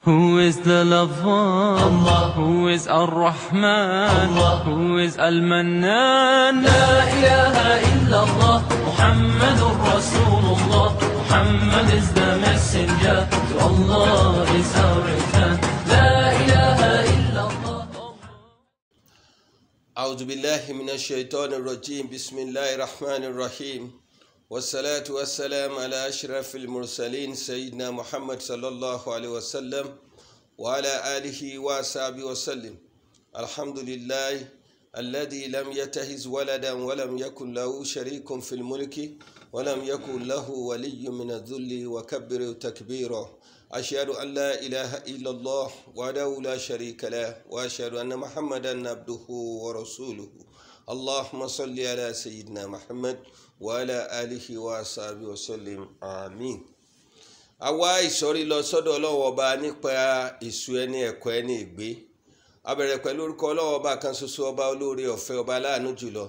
Who is the lover? Allah. Who is Ar-Rahman? Allah. Who is Al-Mannan? La ilaha illallah, Muhammadur Rasulullah. Muhammad is the messenger, to Allah is our return. La ilaha illallah. أعوذ بالله من الشيطان الرجيم. بسم الله الرحمن الرحيم، والصلاة والسلام على أشرف المرسلين سيدنا محمد صلى الله عليه وسلم وعلى آله وصحبه وسلم. الحمد لله الذي لم يتخذ ولدا ولم يكن له شريك في الملك ولم يكن له ولي من الذل وكبره تكبيرا. أشهد أن لا إله إلا الله وحده لا شريك له وأشهد أن محمدا عبده ورسوله. اللهم صل على سيدنا محمد وعلى آله وصحبه وسلم. آمين. Àwa ìsọ̀rí lọ sọ́dọ̀ Ọlọ́run ọba nípa èso ẹni ẹ̀kọ́ ẹni ìgbé. A bẹ̀rẹ̀ pẹ̀lú orúkọ Ọlọ́run ọba kan ṣoṣo, ọba olóore ọ̀fẹ́, ọba aláàánú jùlọ.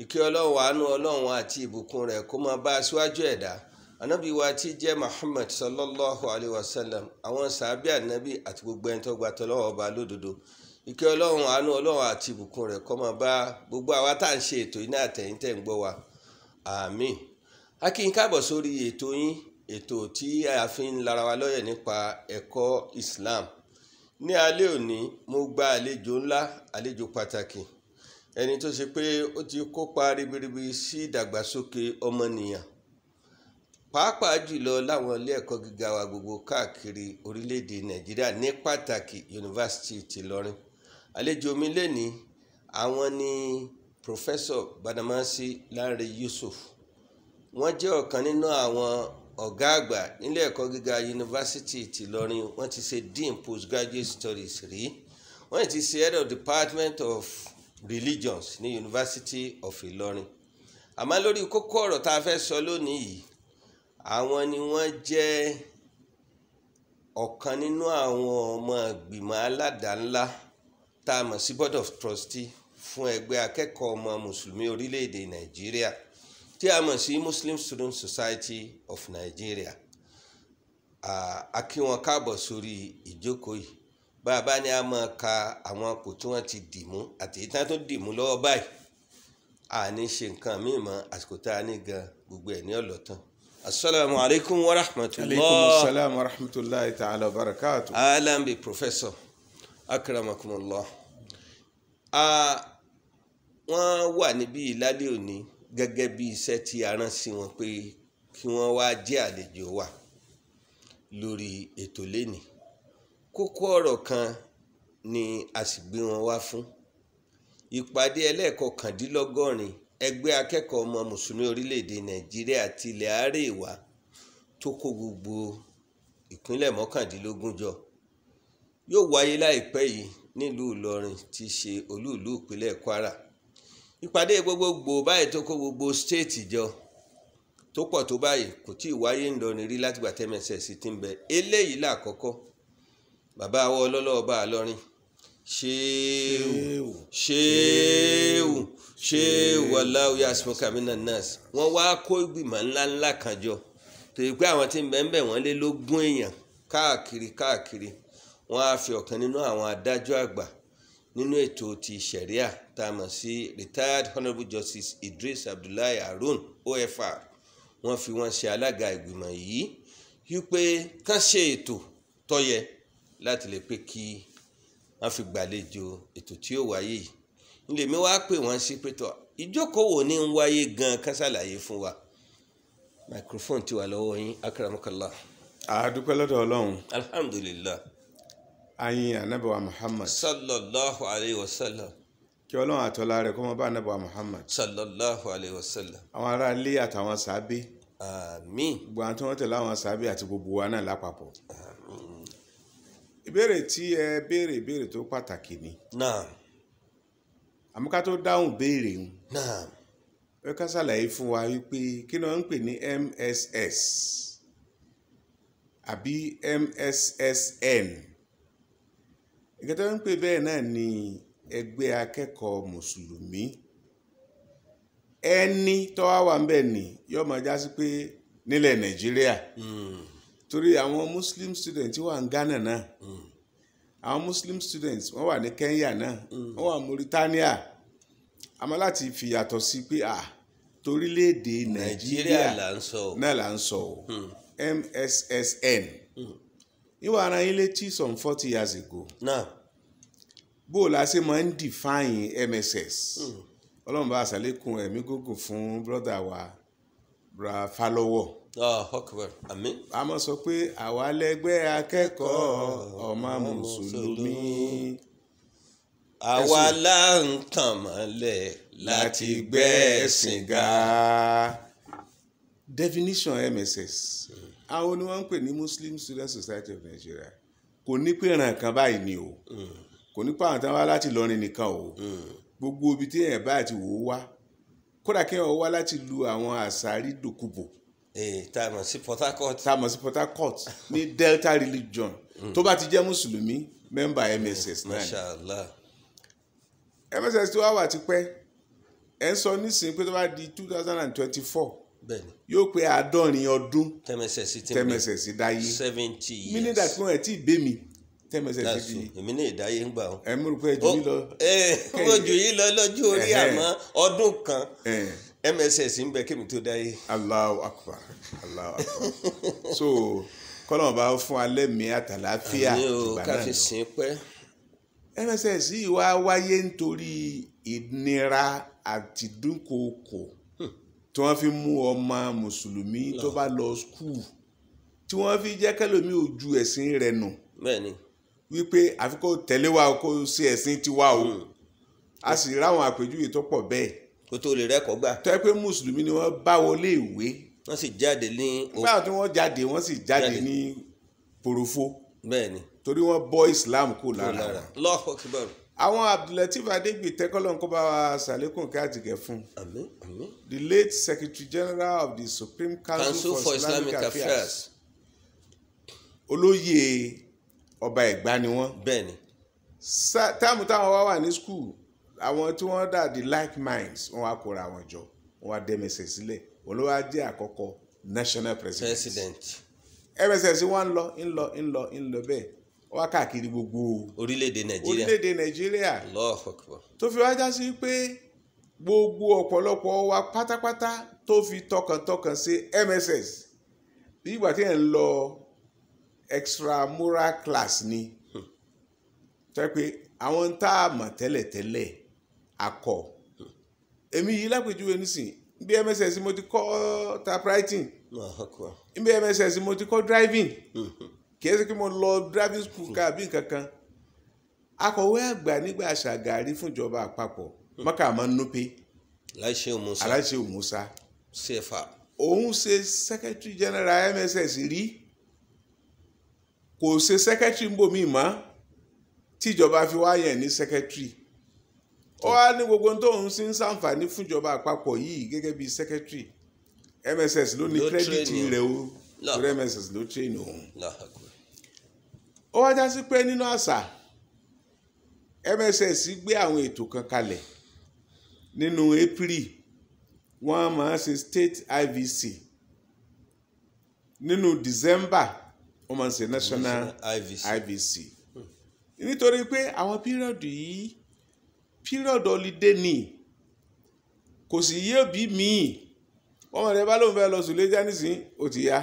Ìkẹ́ Ọlọ́run, àánú Ọlọ́run àti ìbùkún rẹ̀ kó máa bá aṣíwájú ẹ̀dá Ànábì wa tí jẹ́ Muhammad sallallahu alayhi wa sallam, àwọn sàábì ànábì àti gbogbo ẹni tó gba tọ́lọ́run ọba lódodo. Ìkẹ́ Ọlọ́run, àánú Ọlọ́run àti ìbùkún rẹ̀ kó máa bá gbogbo àwa tá à ń ṣe ètò yìí náà àtẹ̀yìn tẹ̀ ń gbọ́ wa. Àmín. A kí n káàbọ̀ sórí ètò yín, ètò tí a fi ń lara wa lọ́yẹ̀ nípa ẹ̀kọ́ Islam. Ní alẹ́ òní, mo gba àlejò ńlá, àlejò pàtàkì, ẹni tó ṣe pé ó ti kópa ribiribi sí ìdàgbàsókè ọmọnìyàn, pàápàá jùlọ láwọn ilé ẹ̀kọ́ gíga wa gbogbo káàkiri orílẹ̀-èdè Nàìjíríà, ní pàtàkì Yunifásitì ti Ìlọrin. Àlejò mi lénìí, àwọn ni Professor Badamasi Lanre Yusuf. Wọ́n jẹ́ ọ̀kan nínú àwọn ọ̀gá àgbà nílé ẹ̀kọ́ gíga Yunifásitì ti Ìlọrin. Wọ́n ti ṣe Dean Postgraduate Studies rí, wọ́n ti ṣe Head of Department of Religions ní University of Ìlọrin. Àmọ́ lórí kókó ọ̀rọ̀ tá a fẹ́ sọ lónìí yìí, àwọn ni wọ́n jẹ́ ọ̀kan nínú àwọn ọmọ ìgbìmọ̀ aládàá-ńlá tá a mọ̀ sí Board of Trustee fún ẹgbẹ́ akẹ́kọ̀ọ́ ọmọ mùsùlùmí orílẹ̀-èdè Nàìjíríà tí a mọ̀ sí Muslim Student Society of Nigeria. A kí wọn káàbọ̀ sórí ìjókòó yìí. Bàbá ni a máa ka àwọn ipò tí wọ́n ti dì mú àti èyí tí wọ́n tó dì mú lọ́wọ́ báyìí. A ní ṣe nǹkan míì mọ́, àsìkò tá a ní gan gbogbo ẹ̀ ní ọ̀lọ́tàn. Assalamu alaikum wa rahmatullah. Alaikum assalam wa rahmatullahi ta'ala wa barakatuh. Ahlan bi Professor. Akramakumullah. Wọ́n wà níbí lálẹ́ òní gẹ́gẹ́ bí iṣẹ́ tí a rán sí wọn pé kí wọ́n wá jẹ́ àlejò wa lórí ètò lénìí. Kókó ọ̀rọ̀ kan ni a sì gbé wọn wá fún. Ìpàdé ẹlẹ́ẹ̀kọkàndínlọ́gọ́rin ẹgbẹ́ akẹ́kọ̀ọ́ ọmọ mùsùlùmí orílẹ̀-èdè Nàìjíríà àti ilẹ̀ Àríwá tó kó gbogbo ìpínlẹ̀ 19 jọ yóò wáyé láìpẹ́ yìí nílùú Ìlọrin tí í ṣe olú ìlú ìpínlẹ̀ Kwara. Ìpàdé gbogbogbò báyìí tó kó gbogbo stéètì jọ tó pọ̀ tó báyìí kò tí ì wáyé ńlọrin rí látìgbà tẹ́mẹsẹ̀ sí ti ń bẹ. Eléyìí làkọ́kọ́. Bàbá wa ọlọ́lọ́wọ́ bá a lọ́rin, ṣéwù ṣéwù ṣéwù wallahu yasmuka minan nas, wọ́n wá kó ìgbìmọ̀ ńláńlá kan jọ torí pé àwọn tí ń bẹ ń bẹ wọ́n lé lógún èèyàn káàkiri káàkiri. Wọ́n á fi ọ̀kan nínú àwọn adájọ́ àgbà nínú ètò ti ṣẹ̀ríà tá a mọ̀ sí retired Honourable Justice Idris Abdullahi Harun OFR, wọ́n fi wọ́n ṣe alága ìgbìmọ̀ yìí wípé kán ṣe ètò tó yẹ láti lè pé kí wọ́n fi gbàlejò ètò tí ó wáyé yìí. Nílé mi wá pè wọ́n sí pé tọ́ ìjókòó ní ń wáyé gan-an, kán ṣàlàyé fún wa. Microphone ti wà lọ́wọ́ yín, akramakallah. A dúpẹ́ lọ́dọ̀ Ọlọ́run. Alhamdulillah. Ayin Ànábì wa Muhammad sallallahu alayhi wa sallam. Kí Ọlọ́run àtọ́lá rẹ̀ kó máa bá Ànábì wa Muhammad sallallahu alayhi wa sallam. Àwọn ará ilé àtàwọn sàábé. Àmín. Gbogbo àwọn tí wọ́n tẹ̀lé àwọn sàábé àti gbogbo wa náà lápapọ̀. Àmín. Ìbéèrè tí ẹ béèrè, ìbéèrè tó pàtàkì ni. Naam. Àmọ́ ká tó dáhùn béèrè ń. Naam. Ẹ ká ṣàlàyé fún wa wípé kí ni wọ́n ń pè ní MSS àbí MSSN. Ìkẹtẹ́ wọ́n ń pè bẹ́ẹ̀ náà ni ẹgbẹ́ akẹ́kọ̀ọ́ mùsùlùmí. Ẹni tó wá wà ń bẹ̀ ni yóò máa já sí pé nílẹ̀ Nàìjíríà. Torí àwọn Muslim students wà ní Ghana náà, àwọn Muslim students wọ́n wà ní Kenya náà, wọ́n wà Mauritania. Àmọ́ láti fìyàtọ̀ sí pé torílẹ̀-èdè Nàìjíríà là ń sọ o. Náà là ń sọ o, MSSN. Ìwà ara yín létí, some 40 years ago, náà bó o la ṣe máa ń define MSS. Ọlọ́run bá àṣàlékún ẹ̀mí gígùn fún brother wa, bra Fálọ́wọ̀. Allahu Akbar, àmín. A máa sọ pé àwa lẹgbẹ́ akẹ́kọ̀ọ́ ọmọ mùsùlùmí, àwa là ń tàn mọ́lẹ̀ láti gbé ẹ̀sìn ga. Definition MSS, àwọn ni wọ́n ń pè ní Muslim Student Society of Nigeria. Kò ní pé ìran kan báyìí ni o, kò ní pé àwọn tí wọ́n wá láti Ìlọrin nìkan o. Gbogbo ibi tí èèyàn báyìí ti wò ó wá, kódà kí wọ́n wá láti lu àwọn àṣàrí dòkúbò tá a mọ̀ sí Port Harcourt, tá a mọ̀ sí Port Harcourt ní Delta religion, tó bá ti jẹ́ mùsùlùmí, member MSS náà ni. Masha Allah. MSS tó wá wà tipẹ́. Ẹ̀ ń sọ nísìnyí pé tó bá di 2024, yóò pé 70 ọdún tí MSS ti ń bẹ. Tí MSS dáyé. 70 years. Meaning that wọ́n ẹ̀ tí ì gbé mi tí MSS di. Èmi ní ìdáyé ń gbà wọn. Ẹ̀ mú rò pé ẹ jù mí lọ. Mo jù yín lọ lọ́jọ́ orí, àmọ́ ọdún kan MSS ń bẹ kémi tó dáyé. Allahu Akbar, Allahu Akbar. So kọ́nà bá fún alẹ́ mi àtàláfíà Àmín o, ìgbà ká náà fi lọ. sìn pẹ́. MSS yìí wá wáyé nítorí ìnira àti dúnkòokò tí wọ́n fi mú ọmọ mùsùlùmí tó bá lọ school, tí wọ́n fi jẹ́ kẹ́lòmí ò ju ẹ̀sìn rẹ̀ nù, wípé àfi kó tẹ̀lé wa, kó ṣe ẹ̀sìn tiwa o. A sì ráwọn àpèjúwe tó pọ̀ bẹ́ẹ̀. Kó tó lè rẹ́kọ̀ọ́ gbà. Tó yẹ pé mùsùlùmí ni wọ́n bá wọlé ìwé, wọ́n sì jáde ní. Nígbà tí wọ́n jáde, wọ́n sì jáde ní porofo, torí wọ́n bọ́ Islam kò lára wọn. Allahu Akbar. Àwọn Abdulateef Adegbite, kọ́lọ́n kó bá wa ṣàlékún kí àtìkẹ́ fún, Àmín, àmín. the late Secretary General of the Supreme Council, Council for Islamic Affairs. Olóyè ọba Ẹ̀gbá ni wọ́n. Táàmù táwọn wá wà ní school, àwọn tí wọ́n dà the like minds, wọ́n wá kóra àwọn jọ, wọ́n wá dá MSS sílẹ̀. Wọ́n ló wá jẹ́ àkọ́kọ́ national president. President. MSS wọ́n ń lọ, ń lọ, ń lọ, ń lọ bẹ́ẹ̀, wọ́n wá káàkiri gbogbo orílẹ̀-èdè Nàìjíríà. Orílẹ̀-èdè Nàìjíríà. Allahu Akbar. Tó fi wá já sí pé gbogbo ọ̀pọ̀lọpọ̀ wa pátápátá tó fi tọkàntọkàn ṣe MSS, bí ìgbà tí ẹ̀ ń lọ extramural class ni, tó yẹ pé àwọn tá a mọ̀ tẹ́lẹ̀tẹ́lẹ̀ akọ. Èmi yìí lápèjúwe nísìn, bí MSS mo ti kọ́ typewriting. Allahu Akbar. Bí MSS mo ti kọ́ driving. Kì í ṣe kí mo lọ driving school ká àbí nǹkan kan. Akọ̀wé àgbà nígbà Ṣàgàrí fúnjọba àpapọ̀, Mọ́kà Nupe, Láìṣe Musa. Aláṣẹ Musa, CFR. Òun ṣe secretary general MSS rí, kò ṣe secretary nbòmí mọ́ tíjọba fi wá yẹn ní secretary. Ó wá ní gbogbo tóun sì ń ṣàǹfààní fúnjọba àpapọ̀ yìí gẹ́gẹ́ bí secretary, MSS ló ní Ló credit train rẹ̀ o, Lọ. torí MSS ló train òun. Allahu Akbar. Ó wá já sí pé nínú àṣà, MSS gbé àwọn ètò kan kalẹ̀. Nínú April, wọ́n máa ń ṣe state IVC. Nínú December, wọ́n máa ń ṣe national IVC. IVC, nítorí pé àwọn period yìí, period holiday ni, kò sì yé òbí míì. Ọmọ rẹ bá lóun fẹ́ lọ Sùlẹ́jà nísìn, ó ti yá.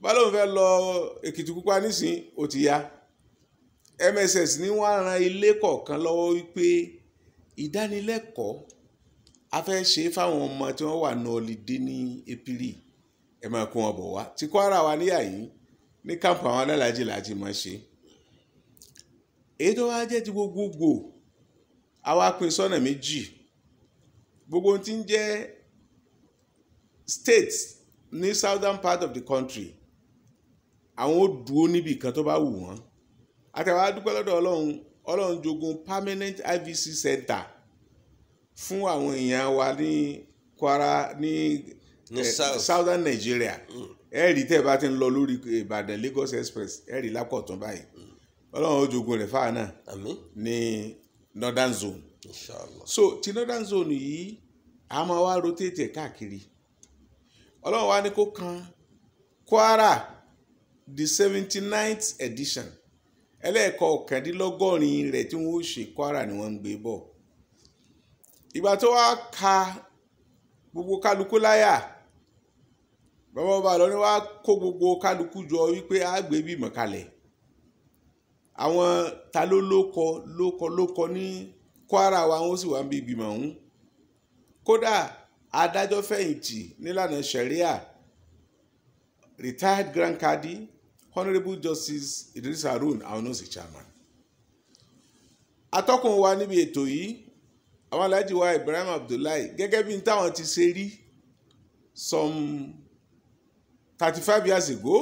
Bá lóun fẹ́ lọ Èkìtìpupa nísìn, ó ti yá. MSS ní wọ́n ran ilé kọ̀ọ̀kan lọ́wọ́ wípé ìdánilẹ́kọ̀ọ́ a fẹ́ ṣe fáwọn ọmọ tí wọ́n wà ní holiday ní April, ẹ máa kó wọn bọ̀ wá. Tí Kwara wa níyà yìí, ní camp àwọn alálàájì láti máa ṣe. Èyí tó wá jẹ́ ti gbogbogbò, àwa pín sọ́nà méjì. Gbogbo ohun tí ń jẹ́ states ní southern part of the country, àwọn ó dúró níbì kan tó bá wù wọ́n. Àtẹ̀wá dúpẹ́ lọ́dọ̀ Ọlọ́run, Ọlọ́run jogún permanent IVC center fún àwọn èèyàn wa ní Kwara ní Ní south. Southern Nigeria. Ẹ rí tẹ́ ẹ bá ti ń lọ lórí Ìbàdàn Lagos Express, ẹ rí lápọ̀tún báyìí. Ọlọ́run ó jogún rẹ̀ fáwọn náà Àmín. ní northern zone. Inshallah. So ti northern zone yìí, a máa wá rotate ẹ̀ káàkiri. Ọlọ́run wá ní kó kan Kwara. The 79th edition, ẹlẹ́ẹ̀kọkàndínlọ́gọ́rin rẹ̀ tí wọ́n ó ṣe, Kwara ni wọ́n ń gbé bọ̀. Ìgbà tó wá ka gbogbo kálukú láyà, bàbá ọba Ìlọrin wá kó gbogbo kálukú jọ wípé á gbé bímọ kalẹ̀. Àwọn ta ló lóko lóko lóko ní Kwara wa, wọ́n sì wá ń bí ìgbìmọ̀ ọ̀hún. Kódà adájọ́ fẹ̀yìntì nílànà sharia, retired Grand Kadi Honourable Justice Idris Harun, àwọn náà sì chairman. Atọ́kùn wa níbi ètò yìí, àwọn Alhaji wa Ibrahim Abdullahi, gẹ́gẹ́ bí n táwọn ti ṣe rí some 35 years ago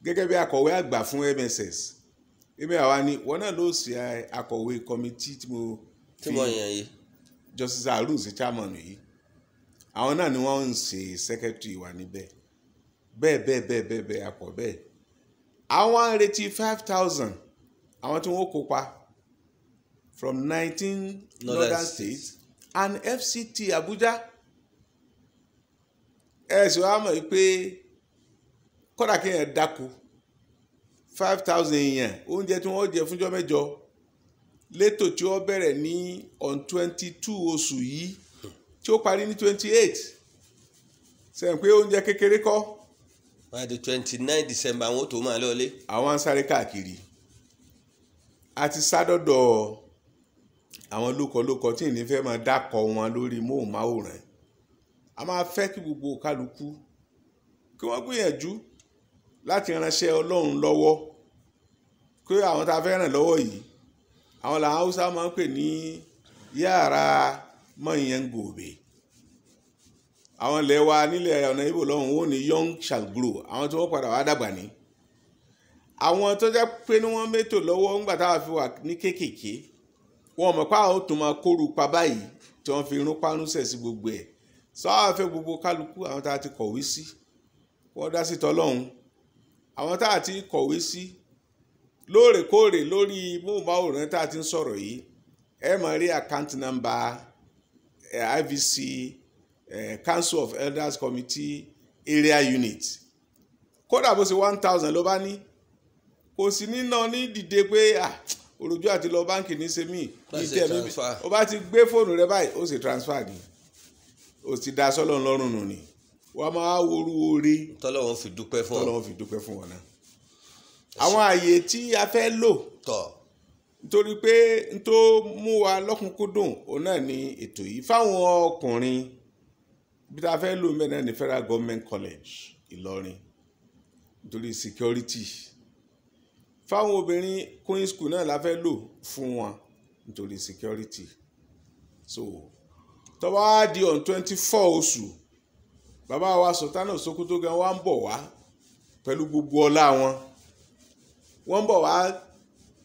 gẹ́gẹ́ bí akọ̀wé àgbà fún MSS, èmi àwa ni wọn náà ló ṣe akọ̀wé committee tí mo tí mo yàn yìí. Justice Harun sí chairman yìí, àwọn náà ni wọ́n ń ṣe secretary wa níbẹ̀. Bẹ́ẹ̀ bẹ́ẹ̀ bẹ́ẹ̀ bẹ́ẹ̀ bẹ́ẹ̀, akọ̀ bẹ́ẹ̀. Àwọn ń retí 5,000 àwọn tí wọ́n kópa from 19 northern northern states and FCT Abuja. Ẹ sì wá mọ̀ pé kódà kí èèyàn dáko, 5,000 èèyàn, oúnjẹ tí wọ́n jẹ fúnjọ́ 8 létò tí ó bẹ̀rẹ̀ ní on 22 oṣù yìí tí ó parí ní 28, sẹ́yìn pé oúnjẹ kékeré kọ́. Wọ́n á di 29 December àwọn ó tó máa lọlé. Àwọn ń sáré káàkiri àti sádọ́dọ̀ àwọn lókọlókọ tí ìní fẹ́ máa dákọ̀ wọn lórí móhùnmáwòrán. A máa fẹ́ kí gbogbo kálukú kí wọ́n gbìyànjú láti ránṣẹ́ Ọlọ́run lọ́wọ́, kí àwọn tá a fẹ́ ràn lọ́wọ́ yìí, àwọn làwọn Haúsá máa ń pè ní yàrá manyan gobe. Àwọn ilẹ̀ wa nílẹ̀ ọ̀nà Ìgbò lọ́hùn wọn ní young shall grow, àwọn tí wọ́n padà wá dàgbà ní. Àwọn tó jẹ́ pé ní wọ́n mẹ́tò lọ́wọ́ ńgbà táwa fi wà ní kéékèèké, wọn mọ̀ pé àwọn tó máa kóru pa báyìí tí wọ́n fi irun párúnṣẹ̀ sí gbogbo ẹ̀. Sọ àwọn fẹ́ gbogbo kálukú, àwọn tá a ti kọ̀wé sí, wọ́n dá sí tọ́lọ́hún. Àwọn tá a ti kọ̀wé sí, lóòrèkóòrè lórí móhùnmáwòrán tá a ti ń sọ̀rọ̀ yìí, ẹ máa rí account number IVC Council of Elders Committee Area Unit. Kódà bó ṣe 1,000 ló bá ní, kò sí níná ní dìde pé òròjú àti lọ báǹkì ní sẹ́mi. Bá ṣe transfer. Ó bá ti gbé fóònù rẹ báyìí, ó sì transfer ni, ó ti da sọ́lọ́ lọ́rùn nù ni, wọ́n máa worú oore tọ́lọ́wọ́n fi dúpẹ́ fún ọ. Tọ́lọ́run fi dúpẹ́ fún wọn náà. Àwọn àyè tí a fẹ́ lò, nítorí pé n tó mú wa lọ́kùnkúndùn òun náà ni ètò yìí fáwọn ọkùnrin, bí tá a fẹ́ lò mẹ́rin náà ní Federal Government College Ìlọrin, nítorí security. Fáwọn obìnrin, Queen School náà la fẹ́ lò fún wọn nítorí security. So tó bá wá di on 24 oṣù, bàbá wa Sultan of Sokoto gan wa ń bọ̀ wá pẹ̀lú gbogbo ọlá wọn. Wọ́n ń bọ̀ wá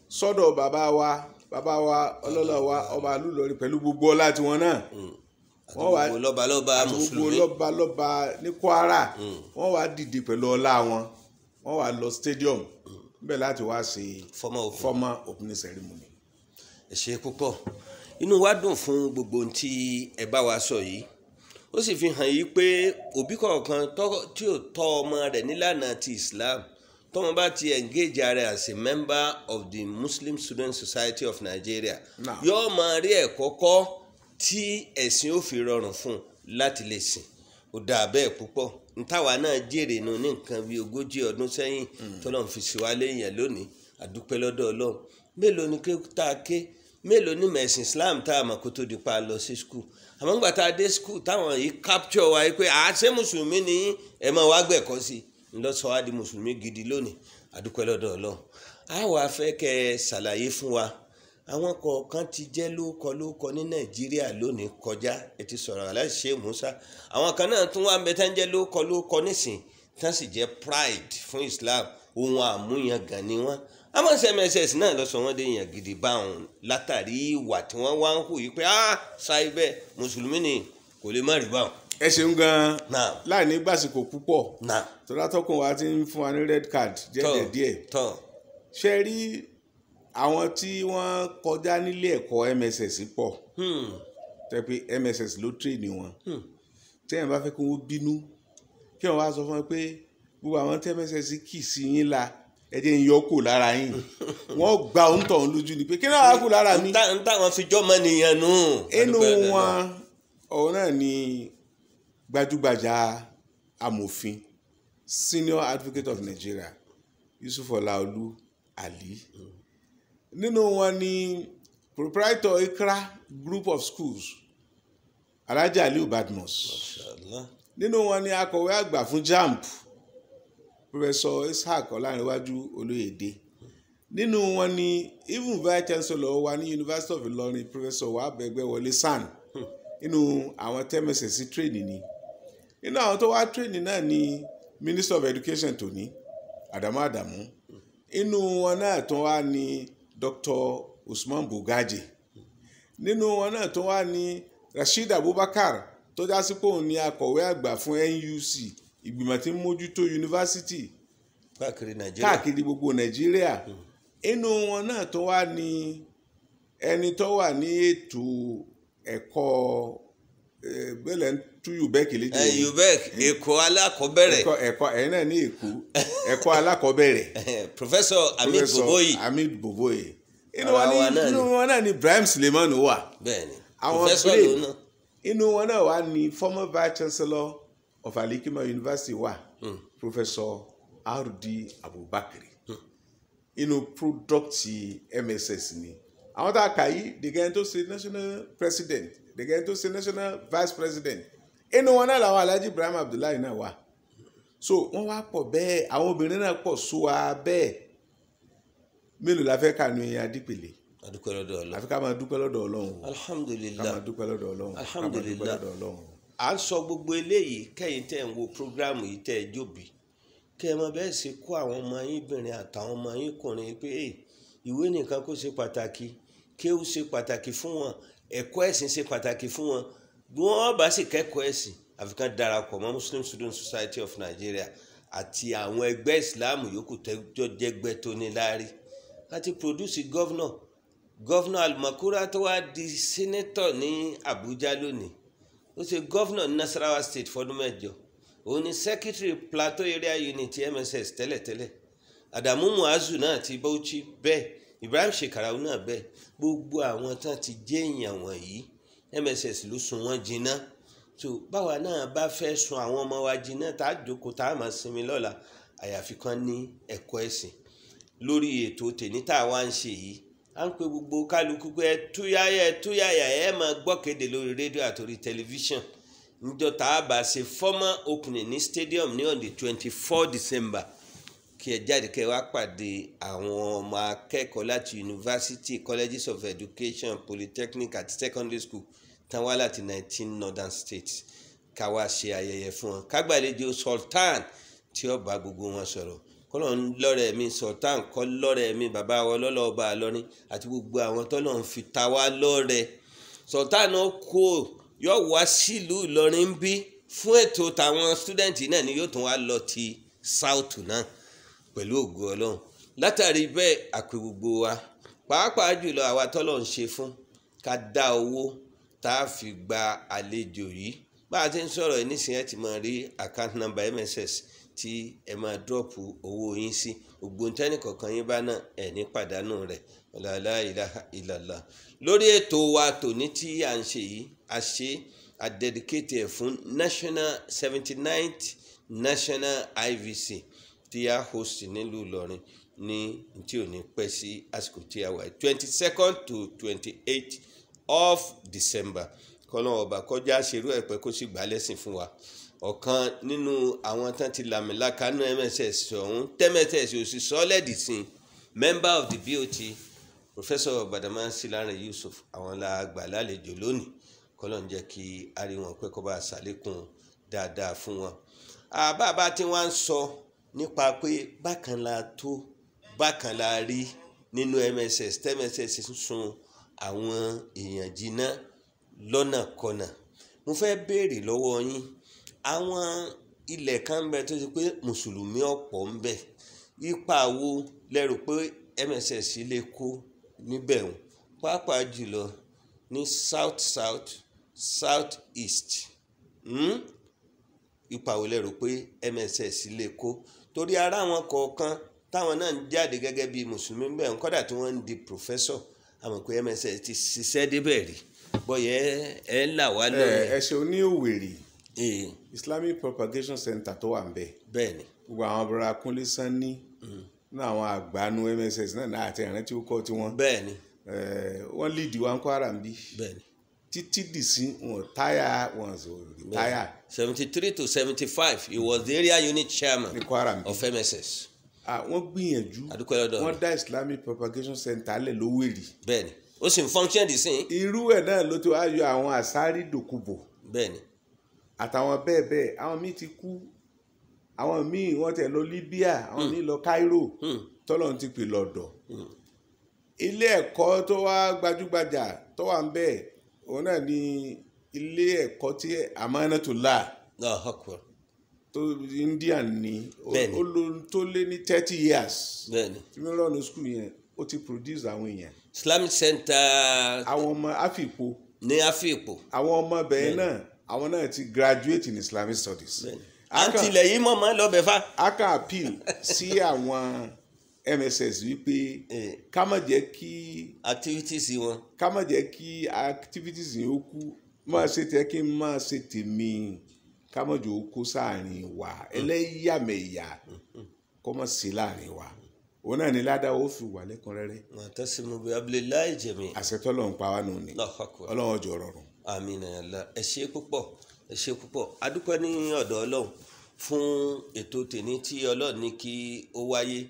sọ́dọ̀ bàbá wa ọlọ́lá wa ọba Alúlọrí pẹ̀lú gbogbo ọlá tiwọn náà. Àti Wọ́n wá gbogbo lọ́balọ́ba àti gbogbo mùsùlùmí. lọ́ba lọ́ba ní Kwara, wọ́n wá dìde pẹ̀lú ọlá wọn, wọ́n wá lọ stadium níbẹ̀ láti wá ṣe formal opening. Formal opening ceremony. Ẹ ṣe púpọ̀, inú wa dùn fún gbogbo ohun tí ẹ bá wa sọ yìí. Ó sì fi hàn yí pé òbí kọ̀ọ̀kan tí ò tọ́ ọmọ rẹ̀ nílànà ti Islam, tọ́mọ bá ti engage ara as a member of the Muslim Student Society of Nigeria, yóò máa rí ẹ̀kọ́ kọ́ tí ẹ̀sìn ó fi rọrùn fún un láti lè sìn. Ó dáa bẹ́ẹ̀ púpọ̀. Ntàwa náà jèrè nù ní nǹkan bíi 40 ọdún sẹ́yìn, tọ́lọ́run fi sí wa léèyàn lónìí. Àdúpẹ́ lọ́dọ̀ Ọlọ́run. Mélòó ni ké tá a ké, mélòó ní mẹ̀sìn Islam tá a mọ̀ kó tó di pa lọ sí school? Àmọ́ ńgbà tá a dé school, táwọn yìí capture wa yìí pé àṣẹ mùsùlùmí ni ẹ máa wá gbẹ̀kọ́ sí i, ńlọ sọ wá di mùsùlùmí gidi lónìí. Àdúpẹ́ lọ́dọ̀ Ọlọ́run. A wàá fẹ́ kẹ́ ẹ ṣàlàyé fún wa, àwọn kọ̀ọ̀kan ti jẹ́ lóókọ lóókọ ní Nàìjíríà lónìí kọjá. Ẹ ti sọ̀rọ̀ aláṣẹ Musa, àwọn kan náà tún wà ń bẹ tán jẹ́ lóókọ lóókọ nísìn, tán sì jẹ́ pride fún Islam, ohun àmúyangàn ni wọ́n. Àmọ́ MSS náà lọ sọ wọ́n dé yàn gidi báwọn látàrí ìwà tí wọ́n wá ń hù yìí pé ṣáìbẹ̀ mùsùlùmí ni, kò lè má rí báwọn. Ẹ ṣeun gan-an. Láì ní gbàsìkò púpọ̀, tọ́lá tọkùn wa ti ń fún wa ní red card díẹ̀ díẹ̀. Ṣe rí àwọn tí wọ́n kọjá nílé ẹ̀kọ́ MSS pọ̀, tẹ́ pé MSS ló train wọn. Tí ẹ̀ bá fẹ́ kí wọ́n bínú, kí wọ́n wá sọ fún wọn pé Gbogbo àwọn tí MSS kì sí yín la, ẹ jẹ́ ń yọ kù lára yín. Wọ́n gba òun tọ̀hún lójú ni pé kí náà wá kù lára mi. N táwọn fi jọ́mọ nìyẹn nù. Inú wọn ọ̀hún náà ni gbajúgbajà amòfin, senior advocate of Nigeria, Yusuf Ọláolú Ali. Nínú wọn ni proprietor Ikra Group of Schools, Alhaji Aliu Badmus. Mashallah. Nínú wọn ni akọ̀wé àgbà fún JAMB, Professor Ishaq Ọlárẹ̀wájú Olóyèdè. Nínú wọn ni even vice chancellor wa ní University of Ilorin, Professor Wahab Ẹgbẹ́wọlé SAN. Nínú àwọn tí MSS training ni. Nínú àwọn tó wá training náà ni Minister of Education tòní, Adamu Adamu. Inú wọn náà tó wá ní Dr. Usman Bugaje. Nínú wọn náà tó wá ní Rasheed Abubakar, tó já sí pé òun ni akọ̀wé àgbà fún NUC, ìgbìmọ̀ tí ń mójútó yunifásitì káàkiri Nàìjíríà. Káàkiri gbogbo Nàìjíríà. Inú wọn náà tó wá ní ẹni tó wà ní ètò ẹ̀kọ́ bẹ́lẹ̀ ń tú UBEC lédè. UBEC, Èkó alákọ̀ọ́bẹ̀rẹ̀. Ẹ̀kọ́ ẹ̀yin náà ní Èkó, ẹ̀kọ́ alákọ̀ọ́bẹ̀rẹ̀. Professor Hamid Professor Boboyi. Hamid Boboyi. Inú Ara wọn wa ní náà ni. Inú wọn náà ni Ibrahim Suleiman wà. Bẹ́ẹ̀ni. Àwọn Professor brain. lòun náà. Inú wọn náà wà ní former vice chancellor of Al-Hikmah University wà, Professor R.D. Abubakar. Inú product MSS ni àwọn tá a kà yìí, dìgẹ́ni tó ṣe national president, dìgẹ́ni tó ṣe national vice president. Inú wọn náà làwọn Alhaji Ibrahim Abdullahi náà wà. So wọ́n wá pọ̀ bẹ́ẹ̀, àwọn obìnrin náà pọ̀ só wa bẹ́ẹ̀. Mélòó la fẹ́ kànú yẹn, Adípèlé? Adúpẹ́ lọ́dọ̀ Ọlọ́run. Àfi ká máa dúpẹ́ lọ́dọ̀ Ọlọ́run o. Ká Alhamdulilah. máa dúpẹ́ lọ́dọ̀ Ọlọ́run. Ká máa dúpẹ́ Alhamdulillah. lọ́dọ̀ Ọlọ́run. À ń sọ gbogbo eléyìí, kẹ́yìn tẹ́ ń wo program yìí, tẹ́ ẹ jóbi, kẹ́ ẹ mọ bẹ́ẹ̀ ṣe kó àwọn ọmọ yín bìnrin àtàwọn ọmọ yín kùnrin pé, "Hey, ìwé nìkan kó ṣe pàtàkì, kéwú ṣe pàtàkì fún wọn, ẹ̀kọ́ ẹ̀sìn ṣe pàtàkì fún wọn." Bí wọ́n bá sì kẹ́kọ̀ọ́ ẹ̀sìn, àfi kán darapọ̀ mọ́ Muslim Student Society of Nigeria àti àwọn ẹgbẹ́ Islam yòókù tẹ́jọ́ jẹ́gbẹ́ tó ní láárí. Láti produce governor Almakura tó wá di senator ní Abuja lónìí, ó ṣe governor ní Nasarawa State fọdún 8, òun ni secretary Plateau Area Unit MSS tẹ́lẹ̀tẹ́lẹ̀. Adamu Muazu náà ti Bauchi bẹ́ẹ̀, Ibrahim Shekarau náà bẹ́ẹ̀. Gbogbo àwọn tán ti jẹ́ èèyàn wọ̀nyí, MSS ló sun wọ́n jiná. So báwa náà bá fẹ́ sun àwọn ọmọ wa jiná, tá a jókòó, tá a máa sinmi lọ́la, àyàfi kan ní ẹ̀kọ́ ẹ̀sìn. Lórí ètò tèmi tá a wá ń ṣe yìí, à ń pe gbogbo kálukú pé ẹ túyáyá, ẹ túyáyá. Ẹ máa gbọ́ kéde lórí rédíò àtòrí tẹlifíṣàn níjọ́ tá a bá ṣe formal opening ní stadium ní on the 24 December, kí ẹ jáde, kí ẹ wá pàdé àwọn ọmọ akẹ́kọ̀ọ́ láti university, colleges of education, polytechnic àti secondary school tán wá láti 19 northern states, ká wá ṣe ayẹyẹ fún wọn, ká gbàlejò sultan tí ó bá gbogbo wọn sọ̀rọ̀. Kọ́lọ̀ ń lọ́rẹ̀ mi sultan, kọ́ lọ́rẹ̀ mi bàbá wa ọlọ́lọ́ ọba àlọ́rin àti gbogbo àwọn tọ́lọ̀ ń fi ta wá lọ́rẹ̀. Sultan ó kó yóò wá sílùú Ìlọrin ń bí fún ètò tàwọn student náà ni yóò tún wá lọ ti south náà pẹ̀lú ògo Ọlọ́run. Látàrí bẹ́ẹ̀, àpè gbogbo wa, pàápàá jùlọ àwa tọ́lọ̀ ń ṣe fún, ká dá owó tá a fi gba àlejò yìí. Bá a ti ń sọ̀rọ̀ yìí nísìnyí, ẹ ti máa rí account number MSS tí ẹ máa drop owó yín sí. Gbogbo ntẹ́nì kọ̀ọ̀kan yín bá náà, ẹ̀ ní pàdánù rẹ̀. La ilaha illallah. Lórí ètò wa tòní tí à ń ṣe yìí, a ṣe a dedicate ẹ̀ fún national 79th national IVC tí a host nílùú Ìlọrin ní tí ò ní pẹ́ sí àsìkò tí a wà, 22nd to 28th of December. Kọ́nà ọba kọjá ṣerú ẹ̀ pẹ́, kó sì gbà lẹ́sìn fún wa. Ọ̀kan nínú àwọn tán ti làmìlaka nínú MSS ọ̀hún, tMSS ò sì sọ́lẹ̀dì sí, member of the BOT, Professor Badamasi Lanre Yusuf, àwọn la gbà lálejò lónìí. Kọ́nà ń jẹ́ kí a rí wọn pé kó bá ṣàlékún dáadáa fún wọn. Àbábá tí wọ́n ń sọ nípa pé bákan la tó, bákan la rí nínú MSS, tMSS ń sun àwọn èèyàn jiná lọ́nà kọnà. Mo fẹ́ béèrè lọ́wọ́ yín, àwọn ilẹ̀ kan ń bẹ tó ṣe pé mùsùlùmí ọ̀pọ̀ ń bẹ, ipa wo lẹ rò pé MSS lè kó níbẹ̀ o, pàápàá jùlọ ní south south, south east? Ipa wo lẹ rò pé MSS lè kó? Torí ara àwọn kọ̀ọ̀kan táwọn náà ń jáde gẹ́gẹ́ bí mùsùlùmí bẹ́ẹ̀, kọ́dà tí wọ́n ń di professor, àmọ́ pé MSS ti ṣiṣẹ́ débẹ̀ rí, bọ́yẹ ẹ là wá lóye. Ẹ ṣeun. Ní Òwèrì, Islamic Propagation Center tó wà ń bẹ̀, Bẹ́ẹ̀ni. gbogbo àwọn abúlé Kúnlé Sanni ní àwọn àgbàánu MSS náà àti ìrántí ó kọ́ tiwọn. Bẹ́ẹ̀ni. Wọ́n lead wa ń Kwara ń bí Bẹ́ẹ̀ni. títí dìsín, wọn táyà, wọn sọ táyà. 73 to 75, he was the area unit chairman ní Kwara ń bí of MSS. Wọ́n gbìyànjú. Adúpẹ́ lọ́dọ̀ Wọ́n dá Islamic Propagation Center lẹ̀ lówèrì. Bẹ́ẹ̀ni, ó sì ń function dì sí. Irú ẹ̀ náà ló ti wá yọ àwọn Àsárí Dòkúbò Bẹ́ẹ̀ni. àtàwọn bẹ́ẹ̀ bẹ́ẹ̀. Àwọn míì ti kú, àwọn míì wọ́n tẹ̀ lọ Libya, àwọn míì lọ Cairo, tọ́lọ́run ti pè lọ́dọ̀. Ilé ẹ̀kọ́ tó wá gbajúgbajà tó wà ń bẹ̀, òun náà ní ilé ẹ̀kọ́ tí Amanatullah Allahu Akbar. tó Indian ní. Bẹ́ẹ̀ni. Ó lò tó lé ní 30 years tí mi run school yẹn, ó ti produce àwọn èèyàn. Islamic Center. Àwọn ọmọ àfìpó. Ní àfìpò. Àwọn ọmọ bẹ̀rẹ̀ náà, àwọn náà ti graduate in Islamic studies. À ń tilẹ̀ yìí mọ̀ mọ́ lọ́bẹ̀ fa. A kàn appeal sí àwọn MSS wípé ká má jẹ́ kí activities wọn. Ká má jẹ́ kí activities yẹn ó kú. Máa ṣe tẹ́ kí n máa ṣe tèmi, ká má jẹ́ ó kó sáàrin wa, ẹlẹ́yàmẹ̀yà kó má sí láàrin wa. Òun náà ní ládàá ó fi wà lẹ́kùnrẹ́rẹ́. Wa'tasimu bi hablillahi jami'an. Àṣẹ tọ́lọ́run pa wá nù ni. Allahu Akbar. Ọlọ́run ọjọ́ rọrùn. Àmín ya Allah. Ẹ ṣé púpọ̀, ẹ ṣé púpọ̀. Adúpẹ́ ní ọ̀dọ̀ Ọlọ́run fún ètò tèní tí Ọlọ́run ní kí ó wáyé.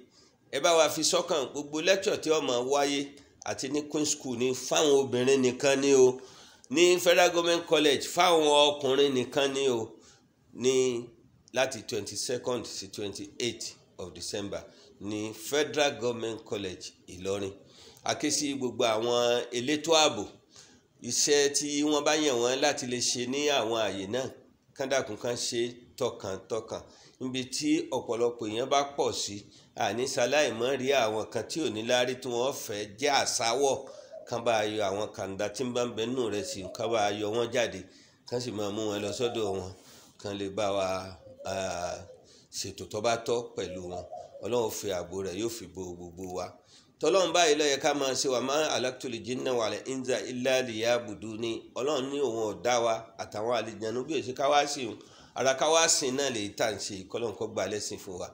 Ẹ bá wa fi sọ́kàn gbogbo lecture tí ó máa wáyé, àti ní Queen School ní fáwọn obìnrin nìkan ní o, ní Federal Government College fáwọn ọkùnrin nìkan ní o, ní láti 22nd sí 28 of December ní Federal Government College Ìlọrin. A ké sí gbogbo àwọn elétò ààbò, iṣẹ́ tí wọ́n bá yàn wọ́n láti lè ṣe ní àwọn àyè náà, kán dákun kán ṣe tọkàntọkàn. Níbi tí ọ̀pọ̀lọpọ̀ èèyàn bá pọ̀ sí, àní ṣaláìmọ́ rí àwọn kan tí ò ní láárí tí wọ́n fẹ́ jẹ́ àsáwọ̀. Kán bá yọ àwọn kàńdá tí ń bá ń bẹ nínú rẹ̀ sí, kán bá yọ wọ́n jáde, kán sì máa mú wọn lọ sọ́dọ̀ wọn, kán lè bá wa ṣètò tó bá tọ́ pẹ̀lú wọn. Ọlọ́run fi ààbò rẹ̀ yóò fi bo gbogbo wa. Tọ́lọ́run báyìí ló yẹ ká máa ṣe wa. Ma khalaqtul jinna wal insa illa liya'buduni. Ọlọ́run ní òun ọ̀dá wa àtàwọn àlejànú bí èsì káwá sí òun ara káwá sìn náà lè tà ń ṣe. Kọ́lọ́n kó gbà lẹ́sìn fún wa.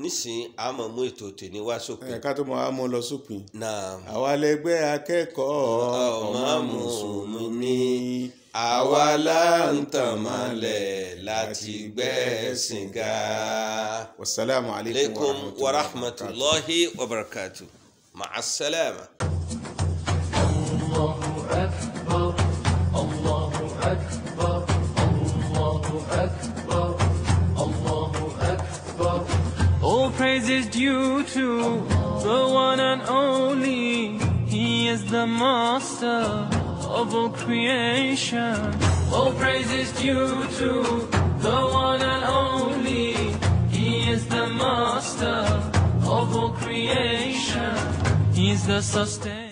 Nísìnyí, a máa mú ètò tèmi wá sópin. Ẹ ká tó máa mú lọ sópin. Náà. Àwa lẹgbẹ́ akẹ́kọ̀ọ́ ọmọ mùsùlùmí, àwa là ń tàn mọ́lẹ̀ láti gbẹ́sìn ga. Wasalaamu aleykum wa rahmatulahi wa barakatu. Ma'a salama. الله أكبر، الله أكبر، الله أكبر، الله أكبر. All praise is due to the one and only. He is the master of all creation. All praise is due to the one and only. He is the master of all creation. He is the sustainer.